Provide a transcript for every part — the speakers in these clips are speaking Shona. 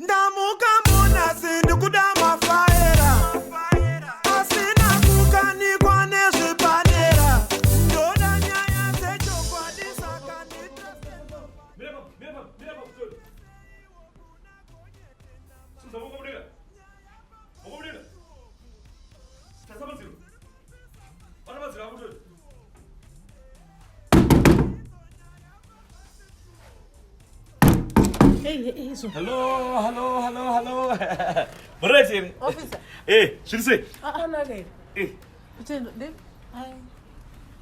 Ndamuka munasi ndikuda mafaera asina kukanikwa nezvepadera ndoda nyaya dzechokwadi saka Hello, hello, hello, hello. Muri here? Officer. Eh, zviri sei? Akanaka here? Eh. Kutendo, ndi. Ai.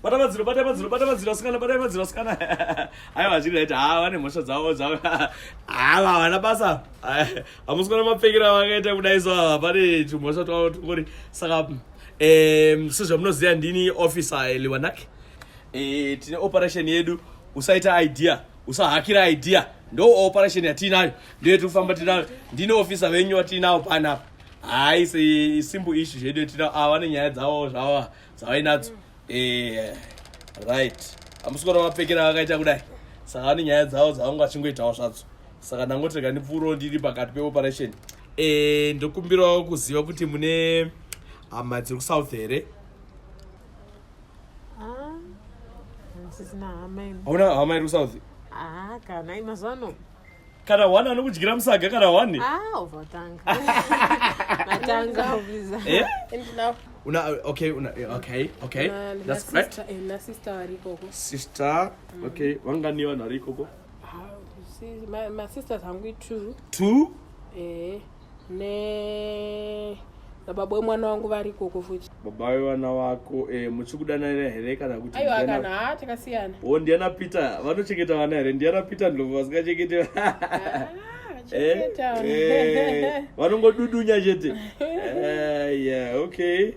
Bata madziro, bata madziro, bata madziro asikana, bata madziro asikana. Aiwa zviri right. Ah, vane mhosva dzavo dzavo. Ah, havana basa. Hamusi kuona mapfekero avakaita kudai so ava pane tumhosva twavo tungori. Saka sezvamunoziva ndini officer Liwanak. Eh, tine operation yedu usaita idea usahakira idea ndo operation yatiinayo ndiyo yetikufamba tinayo ndine officer venyu vatiinawo panapa hayi simple issue zvedu yatinayo ava vane nyaya dzavo zvava dzavainadzo eh, right hamusi kuona mapfekero avakaita kudai saka vane nyaya dzavo dzavanga vachingoitawo zvadzo saka ndangoti rega ndipfuurawo ndiri pakati peoperation eh, ndokumbirawo kuziva kuti mune hama dziri kusouth here Ah, sisina hama ini. Hauna hama iri kusouth? Ah, kana ini mazuva ano. Kana one anokudyira musaga kana one? Ah, uvatanga. Matanga officer. Eh? And now Una okay, una okay, okay. na, na That's correct. sister, eh, na sister vari ikoko. Sister, okay, vangani vanhu vari ikoko? Ah, si- ma, ma sisters hangu i two. Two? Eh, ne nababa wemwana wangu vari ikoko futi. Baba vevana vako eh, muchikudanana here kana kuti Aiwa ndiana- kana ha takasiyana. Oh, ndiana Peter vanochengeta vana here? Ndiana Peter Ndlovu vasingachengete. Ah, Eh, vachengeta. eh, vanongodudunya chete. Eh, yeah, okay.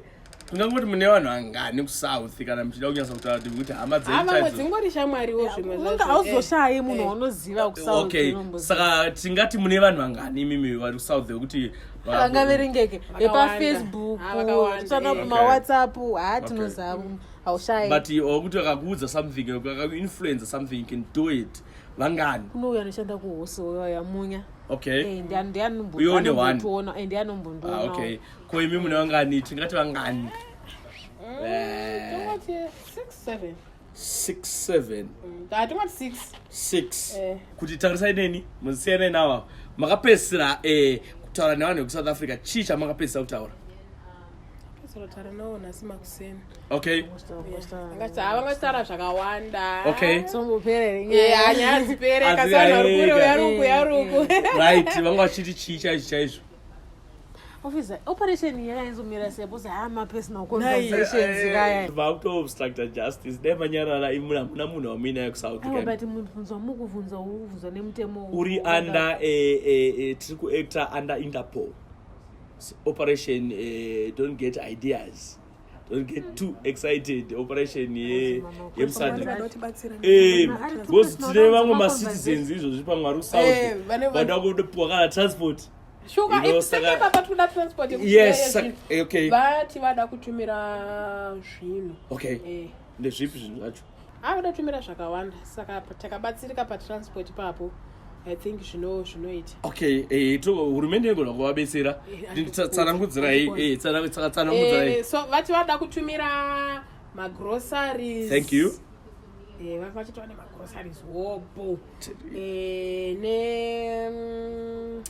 Tingangoti mune vanhu vangani kuSouth kana muchida kunyatsa kutaura kuti kuti hama Ah, dzenyu vamwe chaidzo. dzingori shamwariwo zvimwe Unenge zvacho. hauzoshayi munhu Eh. waunoziva kuSouth. Okay, unomboziva. saka tingati mune vanhu vangani imimi vari kuSouth vekuti Vangaverengeke Vakawanda. vepafacebook, Ah, vakawanda, tsvana eh. kumawhatsapp, haa tinoziva haushayi. But wekuti vakakuudza something, vakakuinfluence something, you can do it. Vangani? Kunouya anoshanda kuhosi uyo yamunya. Okay. Eh, ndiani Uyo une one. anombondiona, eh, ndiani anombondiona. Ah, okay. Ko imi mune vangani? Tingati vangani? Tongoti 6 7. 6 7. Ah, tongoti 6. 6. Eh. Kuti tarisai neni, musiyane navo. Makapedzisira kutaura nevanhu vekuSouth Africa, chii chamakapedzisira kutaura? Kutaura navo nhasi makuseni. Okay. Vangataura zvakawanda. Okay. Sombopera here Eh, nyaya? nyaya dzipere Asi kasi vanhu vari kure aega. uya ruku uya ruku. Right, vanga vachiti chii chaizvo chaizvo? Officer, operation iyi yakanyatsoomira sei? Because haa ma-personal conversations kaya. Vakuto-obstructa justice. Dai manyarara imuna hamuna munhu wamuinaye kuSouth Aiwa, kana. but mubvunzo wamukubvunza uri kubvunzwa nemutemo Uri under tiri kuacta under Interpol. Operation don't get ideas. Don't get too excited. Operation yemusadc. Vanotibatsira. Because tine vamwe macitizens izvozvi pamwe vari Eh, kuSouth vane vada kupuwa kana transport. Shuka, You know, saka saka- ipapa tikuda transport yekuti Yes, tiuye saka- zvinhu. okay. Vati vada kutumira zvinhu. Okay. Eh. Ndezvipi zvinhu zvacho? Ah, vada kutumira zvakawanda. Saka takabatsirika patransport ipapo. I think zvinoita. Okay, hurumende inogona kuvabetsera. Tsanangudzirai, tsanangudzirai. So vati vada kutumira magroceries. Thank you. Vachiti vane magroceries hobo. Ne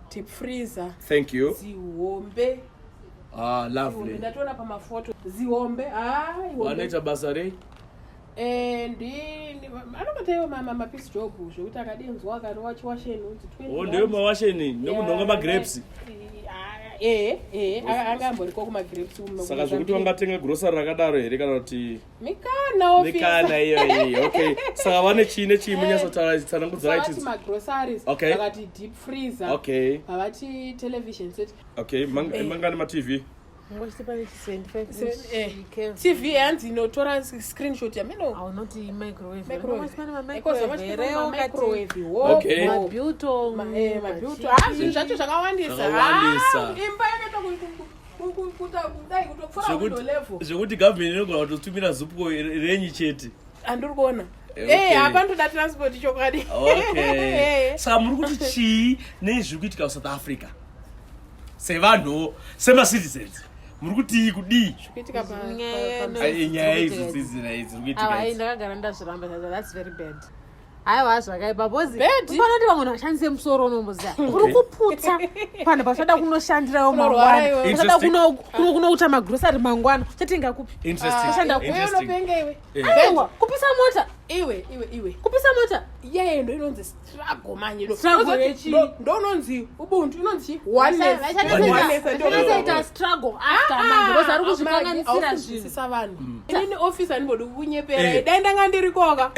deep freezer. Thank you. Zihombe. Ah, Zihombe lovely. ndatoona pamafoto. Zihombe. Ah, ihombe. Vanoita basa rei? Anobata iwo mapiece job zvekuti akadinzwa akati wachiwasheni unzi 20 Oh, ndiyo mawasheni nekunhonga magrapes. Eh, anga amboriko kumagrapes. Saka zvekuti vangatenga grocery rakadaro here kana kuti mikana officer. mikana iyoyi? Okay. Saka vane chii nechii munyatsotaura tsanangudzirai Vavati tidzi. magroceries. Okay. Vakati deep freezer. Okay. Vavati television set. Okay, mangani ma TV? Ngochiti pane chi 75 inch curve. TV hanzi inotora screenshot yameno. Haunoti microwave. Microwave. Unongoti pane Because ma-microwave vavati here, pane ukati ma-microwave hobo. Okay. mabiltong, Mabiltong. Ah, zvinhu zvacho zvakawandisa. Zvakawandisa. Ah, imba yakaita kudai kutopfuura window level. Zvekuti government inogona kutotumira zupuko renyu chete. Handiri kuona. Okay. Hapanotoda transport chokwadi. Okay, saka muri kuti chii nezviri kuitika kuSouth Africa sevanhuwo, semacitizens, muri kutii kudii? Kuitika Nyaya Ai, nyaya idzi dzidzina idzi dziri kuitika Ava idzi. ndakagara ndazviramba zaza. That's very bad. Haiwa, zvakaipa because Bad? panoti vamwe vanhu vashandise musoro unomboziva uri kuputsa panhu pachada kunoshandirawo Unorwara mangwana, iwe. uchada Interesting. kunouta magrosari mangwana, uchatenga kupi? Interesting. Ushanda Iwe Interesting. unopenga iwe. Aiwa, kupisa mota. Iwe, iwe, iwe. Kupisa mota. Yeye ndo inonzi struggle manje. Struggle Unozoti yechii? ndo unonzi ubuntu, inonzi chi? Oneness. Vachanatsoita Oneness, ndo- vachanatsoita struggle after manje because ari kuzvikanganisira zvinhu. Haukunzwisisa vanhu. Inini office handimbodi kukunyepera. Dai ndanga ndirikoka.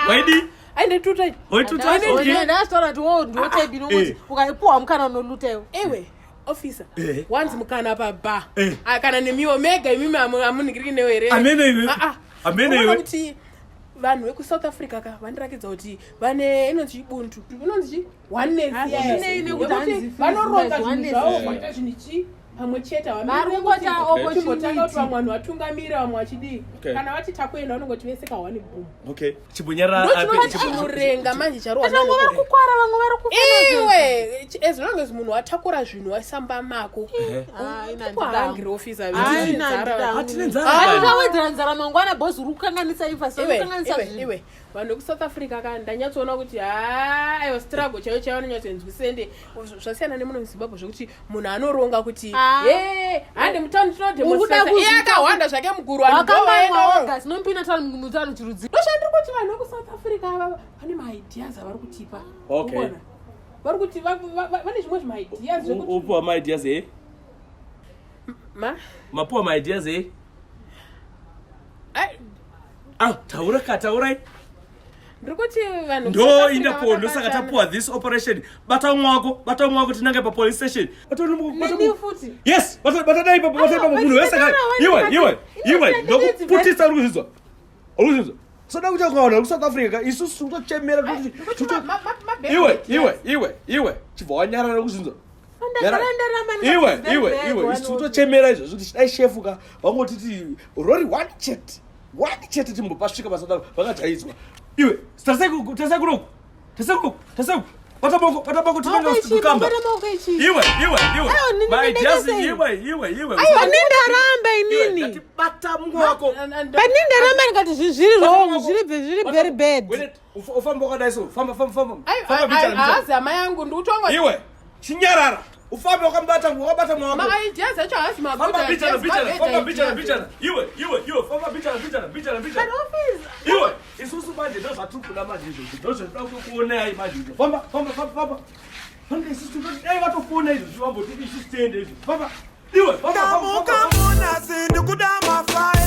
Waidi? Aindituta. Waituta? Okay. Ndakazvitaura kuti wo ndiwo type inongoti ukaipuwa mukana unoluta iwe. Iwe officer, wanzi mukana paba. Ah, kana nemiwo mega imimi hamunhingiriki newe here? Amene iwe. Ah, ah. Amene Unoona iwe. kuti vanhu vekuSouth Africa ka vandirakidza kuti vane inonzi chibuntu, inonzi chi oneness. Hazvinei nekuti Yekuti hanzi vanoronga free zvinhu oneness. zvavo, kuita zvinhu chi pamwe chete. Vari kungota Chimbotanga kuti opportunity. vamwe vanhu vatungamire, vamwe vachidii. Okay. Kana vati takuenda, vanongoti vese kahwani boom. Okay, chimbonyarara. Ndochinoti chimurenga manje charohwa. Vamwe vari kukwara, vamwe vari kufa. Iwe, as long as munhu watakura zvinhu waisamba mako hangry officer. Hatine nzara kani. Hatitawedzera nzara mangwana bhozi uri kukanganisa infrastructure, Iwe, kukanganisa iwe, zvinhu. iwe, vanhu vekuSouth Africa ka ndanyatsoona kuti ha, aiwa, struggle chaiyo chaiyo vanonyatsoinzwisisa. Ende zvasiyana nemuno muZimbabwe zvekuti munhu anoronga kuti Ah. ye hande mutaundi Uri kuda tinodemonstrata, iye akahwanda zvake muguru, vanhu Wakanganwa ndovaendawo. August nompinda mutano chirudzi. Ndoshandiri kuti vanhu vekuSouth Africa ava vane maideas avari kutipa. Unoona? Vari kuti vane zvimwe zvimaideas zvekuti Upuwa maideas e? Ma Mapuwa maideas e? Ai, Ah, taura ka, taurai. Ndiri kuti vanhu Ndo vekuSouth Africa Interpol, ndosaka vakabatana. tapuwa this operation. Bata umwe wako, bata umwe wako, tinange papolice station. Neni futi. Yes, batadai ipapo, batadai ipapo, munhu wese ka. Iwe, iwe, iwe, ndokuputisa. Uri kuzvinzwa? Uri kuzvinzwa? Usada kuita kunga vanhu vekuSouth Africa, isusu tochemera toti Ndikuti Iwe, iwe, iwe, iwe, chibva wanyarara, kuzvinzwa? Ndagara ndaramba. Iwe, iwe, iwe, isu tochemera izvozvo kuti dai shefuka vangotiti rori one chete, one chete, timbopasvika paSouth Africa vakajaidzwa. Iwe, tasai tasai kunoku, tasai kunoku, tasai kunoku. Bata boko, bata boko, tinenge kukamba. Iwe, iwe, iwe. Aiwa, nini My ndinenge just sei? iwe, iwe, iwe. Pane ndaramba Iwe, inini. ndati bata mumwe wako. Pane ndaramba ndikati zvinhu zviri wrong, zviri very bad. Wait, ufamba wakadai so, famba, famba, famba. Famba bichana, bichana. Haazi hama yangu, ndikutonga. Iwe, chinyarara. Ufambe wakabata, wakabata mumwe wako. Maideas acho haazi Famba bichana, bichana, famba bichana, bichana. Iwe, iwe, iwe, famba bichana, bichana, bichana, bichana. Iwe, isusu manje ndozvatiri kuda manje izvozvi. Ndozvatinoda kutokuonai manje izvo. Famba, famba, famba, famba. Famba, isusu toti dai vatokuona izvozvi vambotiti isusu tiende izvo. Famba. Iwe, famba, famba, Ndamuka famba. munasi ndikuda mafaera.